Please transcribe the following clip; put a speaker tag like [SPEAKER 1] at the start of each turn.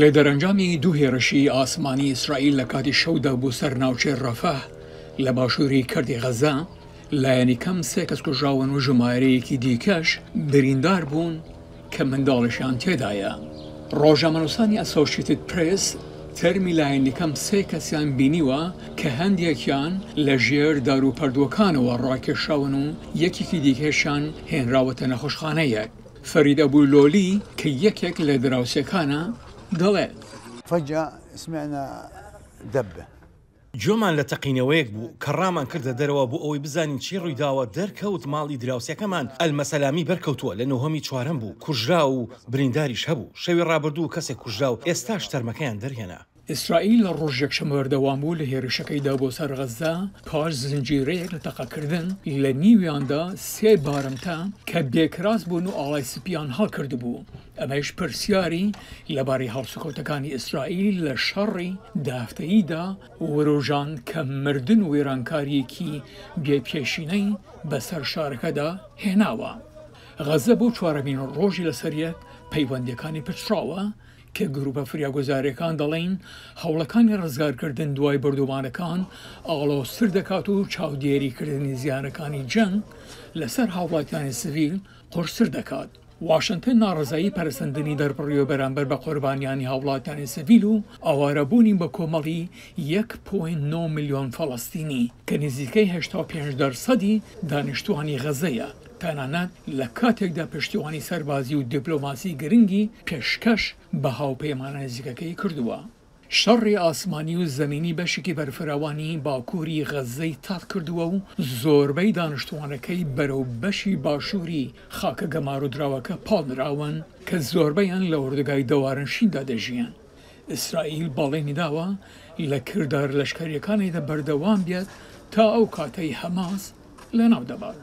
[SPEAKER 1] لە دەرەنجامی دوو هێرشی ئاسمانی ئیسرائیل لە کاتی شەودا بۆ سەر ناوچەی ڕەفەح لە باشووری کەرتی غەزە، لایەنی کەم سێ کەس کوژراون و ژمارەیەکی دیکەش بریندار بوون کە منداڵیشیان تێدایە. ڕۆژنامەنووسانی ئەسۆشیتد پرێس تەرمی لایەنی کەم سێ کەسیان بینیوە کە هەندێکیان لە ژێر داروپەردووەکانەوە ڕاکێشراون و یەکێکی دیکەشیان هێنراوەتە نەخۆشخانەیەک. فەرید ئەبو لۆلی کە یەکێک لە دراوسێکانە دەڵێت.
[SPEAKER 2] فجأە سمعنا دبە.
[SPEAKER 3] گوێمان لە تەقینەوەیەک بوو، کە ڕامان کردە دەرەوە بۆ ئەوەی بزانین چی ڕوویداوە، دەرکەوت ماڵی دراوسێکەمان ئەلمەسەلامی بەرکەوتووە، لە نهۆمی چوارەم بوو، کوژراو و برینداریش هەبوو، شەوی ڕابردوو کەسێک کوژرا و ئێستاش تەرمەکەیان دەرهێنا.
[SPEAKER 1] ئیسرائیل لە ڕۆژی یەکشەممە بەردەوام بوو لە هێرشەکەیدا بۆ سەر غەززە پاش زنجیرەیەک لە تەقەکردن، لە نیویاندا سێ بارمتە کە بێکراس بوون و ئاڵای سپییان هەڵکردبوو، ئەمەیش پرسیاری لەبارەی هەڵسوکەوتەکانی ئیسرائیل لە شەڕی دە هەفتەییدا وروژاند کە مردن و وێرانکارییەکی بێ پێشینەی بەسەر شارەکەدا هێناوە. غەززە بۆ چوارەمین ڕۆژی لەسەریەک پەیوەندییەکانی پچڕاوە، کە گروپە فریاگوزارییەکان دەڵێن هەوڵەکانی ڕزگارکردن دوای بۆردومانەکان ئاڵۆزتر دەکات و چاودێریکردنی زیانەکانی جەنگ لەسەر هاوڵاتیانی سڤیل قورستر دەکات. واشنتن ناڕەزایی پەرەسەندنی دەربڕیوە بەرامبەر بە قوربانیانی هاوڵاتیانی سڤیل و ئاوارەبوونی بەکۆمەڵی یەک پۆینت نۆ ملیۆن فەڵەستینی کە نزیکەی 85 دەرسەدی دانیشتوانی غەزەیە، تەنانەت لە کاتێکدا پشتیوانی سەربازی و دیپلۆماسی گرنگی پێشکەش بە هاوپەیمانە نزیکەکەی کردووە. شەڕی ئاسمانی و زەمینی بەشێکی بەرفراوانی باکووری غەززەی تەڕ کردووە و زۆربەی دانیشتووانەکەی بەرەو بەشی باشووری خاکە گەمارۆدراوەکە پاڵنراون کە زۆربەیان لە ئۆردوگای دەوارنشیندا دەژیان. ئیسرائیل بەڵێنی داوە لە کردارە لەشکەرییەکانیدا بەردەوام بێت تا ئەو کاتەی حەماس لەناو دەبات.